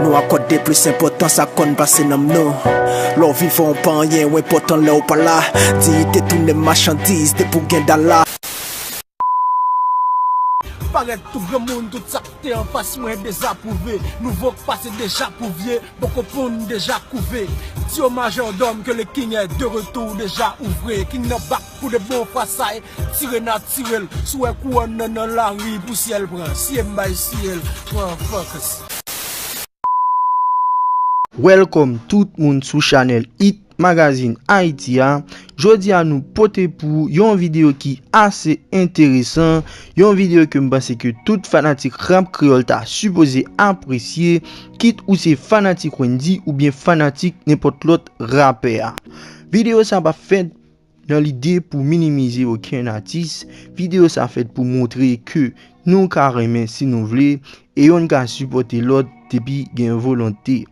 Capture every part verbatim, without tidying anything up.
Nou akòde plis enpòtans a kò n pase nanm nou. Lè w vivan w pa anyen, w enpòtan lè w pa la. Diyite tounen machandiz depi w gen dala. Parèt tou granmoun, tout sa k te anfas mwen dezapwouve. Nouvo k pase deja pou vye, poko ponn deja kouve. Di au majordome que le king est de retour, deja ouvre. King nan back pou de bon, fwa sa e tire natirèl. Si w wè kouwòn nan nan lari pou syèl pran, siye m bay syèl pran fòkis. Welcome tout moun sou chanèl Hit Magazine Haïti a. Jodi a nou pote pou yon videyo ki ase enteresan, yon videyo ke m panse ke tout fanatik rap kreyòl ta sipoze apresye, kit ou se fanatik Wendyy oubyen fanatik nenpòt lòt rapè a. Videyo sa pa fèt nan lide pou minimize okenn atis. Videyo sa fèt pou montre ke nou ka renmen si nou vle, e yonn ka sipòte lòt depi gen volonte.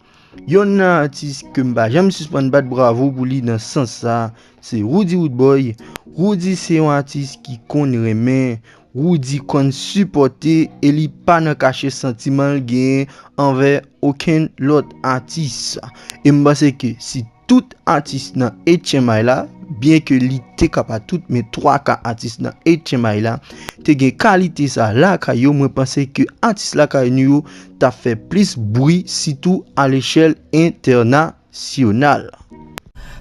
Yonn nan atis ke m pa janm sispann bat bravo pou li nan sans sa, se Roody Roodboy. Roody se yon atis ki konn renmen, Roody konn sipòte, e li pa nan kache santiman l genyen anvè okenn lòt atis. E m panse ke si tout atis nan H M I la, byen ke li te ka pa tout, men twa ka atis nan H M I la te gen kalite sa lakay yo, mwen panse ke atis lakay nou yo t ap fè plis bri, sitou alechèl entènasyonal.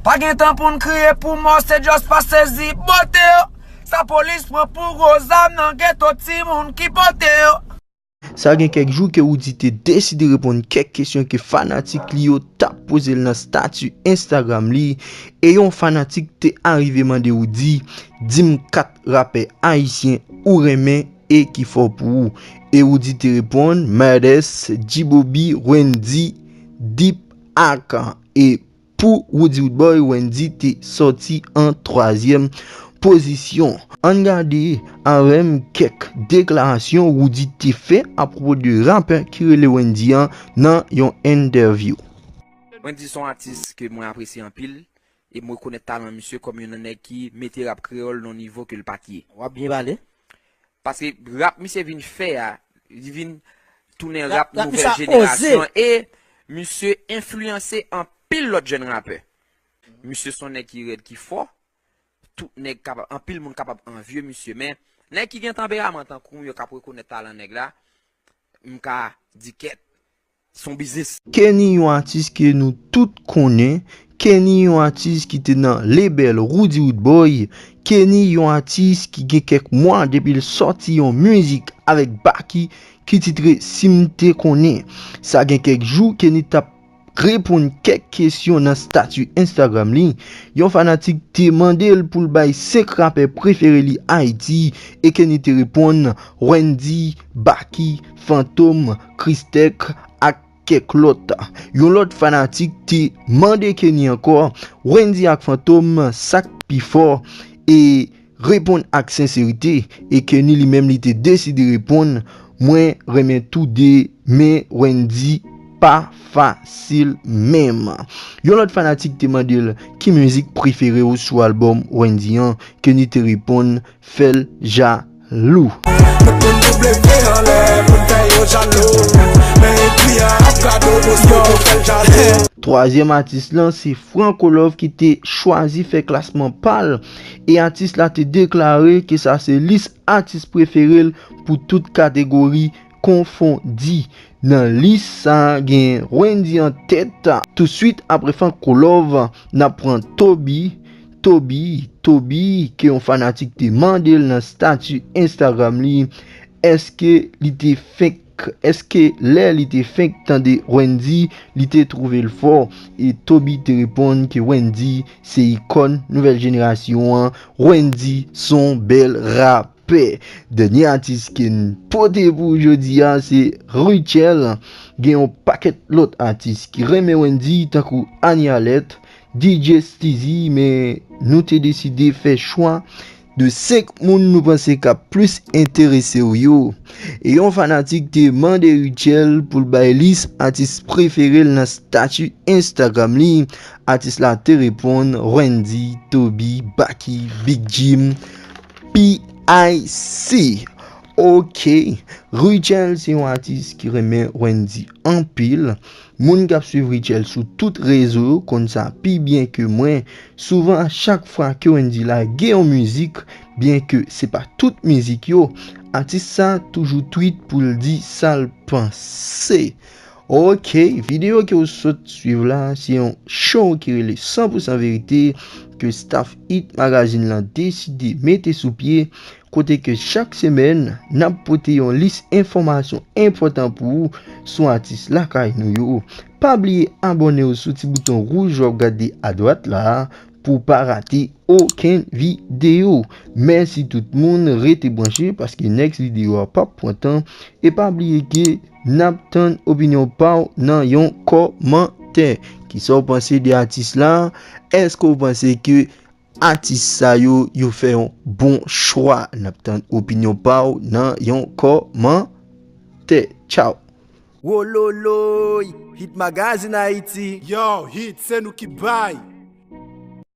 Pa gen tan pou n kriye pou mò, se just pa sezi bote yo. Sa polis pran pou gwo zam nan geto, timoun ki pote yo. Sa gen kèk jou ke Roody te deside reponn kèk kesyon ke fanatik li yo t ap poze l nan stati Instagram li, e yon fanatik te arive mande Roody, di m kat rapè ayisyen ou renmen e ki fò pou ou. E Roody te reponn, Midas, G-Bobby, Wendyy, Deep ak e Pou Roody Roodboy, Wendyy te sòti an twazyèm pozisyon. Ann gade avè m kèk deklarasyon Roody te fè apwopo de rapè ki rele Wendyy an nan yon entèvyou. Wendyy se yon atis ke mwen apresye anpil, e m rekonèt talan misye kòm youn nan nèg ki mete rap kreyòl nan yon nivo ke l pa t ye. W ap byen pale. Paske rap misye vin fè a, li vin tounen rap nouvèl jenerasyon an, e misye enfliyanse anpil lòt jèn rapè. Misye se yon nèg ki rèd, ki fò. Tout nèg kapab, anpil moun kapab anvye misye, men nèg ki gen tanperaman tankou m yo k ap rekonèt talan nèg la, m ka di kèt. Se yon biznis. Kenny yon atis ke nou tout konnen, Kenny yon atis ki te nan lebèl Roody Roodboy, Kenny yon atis ki gen kèk mwa depi l sòti yon mizik avèk Baky ki titre Si m te konnen. Sa gen kèk jou Kenny t ap reponn kèk kesyon nan stati Instagram li. Yon fanatik te mande l pou l bay senk rapè prefere li Ayiti, e Kenny te reponn Wendyy, Baky, Fantom, Christech ak kèk lòt. Yon lòt fanatik te mande Kenny ankò, Wendyy ak Fantom, sa k pi fò? E reponn ak senserite, e Kenny li menm li te deside reponn, mwen renmen tou de, men Wendyy pa fasil menm. Yon lòt fanatik te mande l, ki mizik prefere w sou albòm Wendyy an? Kenny te reponn, Fè l jalou. Tout moun double V anlè pou n fè yo jalou. Men ekri an ap gade w, poste pou fè l jalou. Twazyèm atis lan se Franco Love ki te chwazi fè klasman pa l, e atis la te deklare ke sa se lis atis prefere l pou tout kategori konfondi. Nan lis sa a, gen Wendyy an tèt. Touswit apre Franco Love, n ap pran Toby. Toby, Toby, ke yon fanatik te mande l nan stati Instagram li, èske li te fenk, èske lè li te fenk tande Wendyy, li te twouve l fò? E Toby te reponn ke Wendyy se ikòn nouvèl jenerasyon an, Wendyy se yon bèl rapè. Dènye atis ke n pote pou jodi a, se Rutshelle. Gen yon pakèt lòt atis ki renmen Wendyy, tankou Annie Alerte, D J Steezy, men nou te deside fè chwa de senk moun nou panse k ap plis enterese w yo. E yon fanatik te mande Rutshelle pou l bay lis atis prefere l nan stati Instagram li. Atis la te reponn Wendyy, Toby, Baky, Big Jim, P I C. Ok, Rutshelle se yon atis ki renmen Wendyy anpil. Moun k ap swiv Rutshelle sou tout rezo yo konn sa pi byen ke mwen. Souvan, a chak fwa ke Wendyy lage yon mizik, byen ke se pa tout mizik yo, atis sa toujou tweet pou l di sa l panse. Ok, videyo ke w sot swiv la, se yon show ki rele san pou san verite ke staff Hit Magazine lan deside mete sou pye, kote ke chak semèn n ap pote yon lis enfòmasyon enpòtan pou ou sou atis lakay nou yo. Pa bliye abòne w sou ti bouton wouj w ap gade adwat la pou w pa rate okenn videyo. Mèsi tout moun, rete branche paske next videyo a p ap pran tan. E pa bliye ke n ap tann opinyon pa w nan yon kòmantè. Kisa w panse de atis la? Èske w panse ke atis sa yo, yo fè yon bon chwa? N ap tann opinyon pa w nan yon kòmantè. Tchaw! Wololoy, Hit Magazine Haïti. Yo, Hit, se nou ki bay.